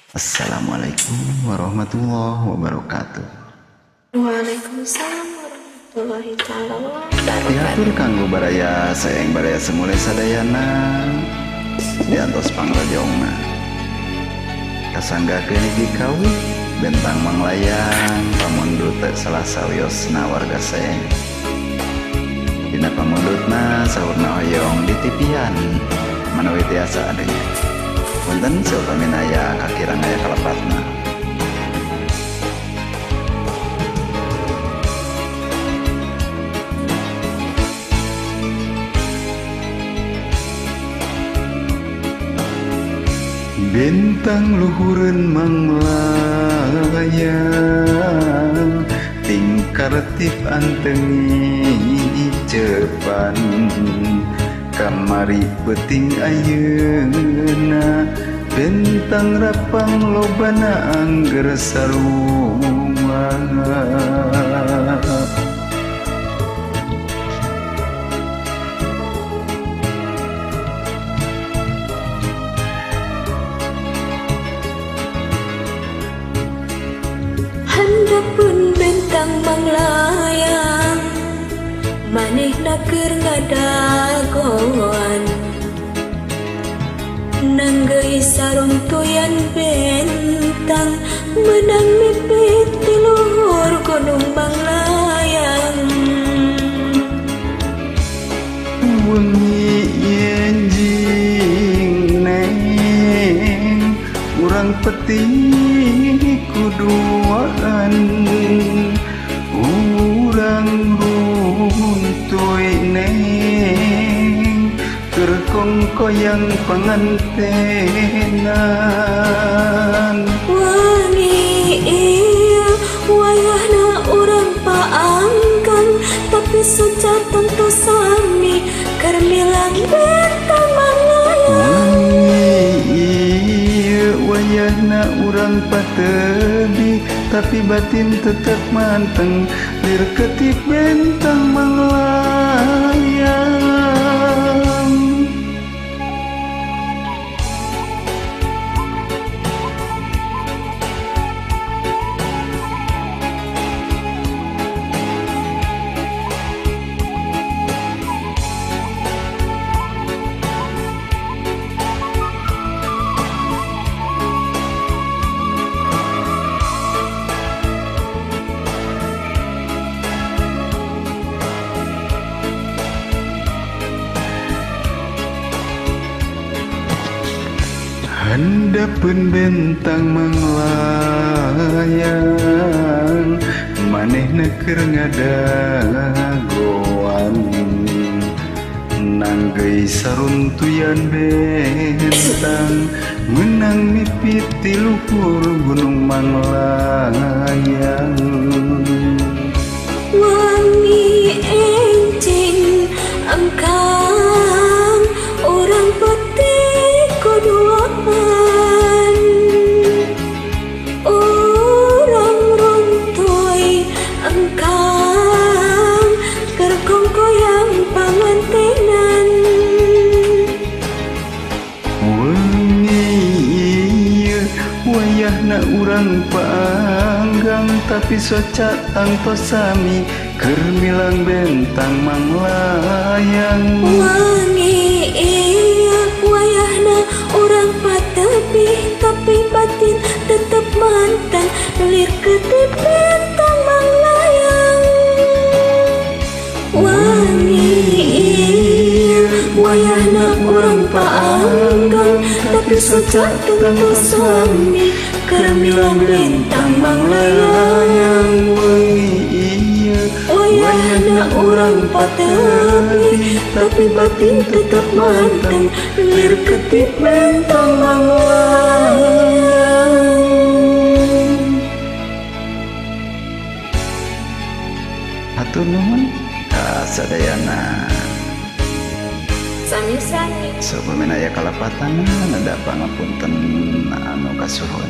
Assalamualaikum warahmatullahi wabarakatuh. Waalaikumsalam warahmatullahi taala wabarakatuh. Diatur kanggo baraya saeng baraya semule sadayana diantos pangrojongna. Kasanggakeun hiji kawih bentang manglayang pamundut salah sawiosna warga saeng. Dina pamundutna saurna hoyong ditipian manawi tiasa adanya. Punten saupami aya kakirang aya kalepatna. Bentang luhureun manglayang tingkar tip antengi cepan kamari peuting ayeuna bentang rapang lobana angger sarua. Handapun bentang manglayang manehna keur ngadagoan nanggeuy saruntuyan bentang meunang mipit ti luhur gunung manglayang. Wengi enjing neng urang peting kuduaan urang runtuy neng keur kongkoyang pangantenan. Wangi ieu wayahna urang paangkan tapi soca tangtu sami keur milang bentang manglayang. Wangi ieu wayahna urang patebi tapi batin tetep manteng lir ketip bentang manglayang. Handapun bentang manglayang manehna keur ngadagoan nanggeuy saruntuyan bentang meunang mipit ti luhur gunung manglayang. Wangi enjing engkang urang peuting kuduaan urang runtuy engkang keur kongkoyang pangantenan. Wengi ieu wayahna urang paanggang tapi soca tangtos sami keur milang bentang manglayang. Wangi ieu wayahna urang patepi tapi batin tetep mantan lir ketip bentang manglayang. Wangi ieu wayahna urang paanggang tapi soca tangtu sami keur milang bentang manglayang. Wengi ieu wayahna urang patepi tapi batin tetep manteng lir ketip bentang manglayang. Hatur nuhun ka sadayana. Sami-sami. Saupami aya kalepatan nada pangapunten anu kasuhun.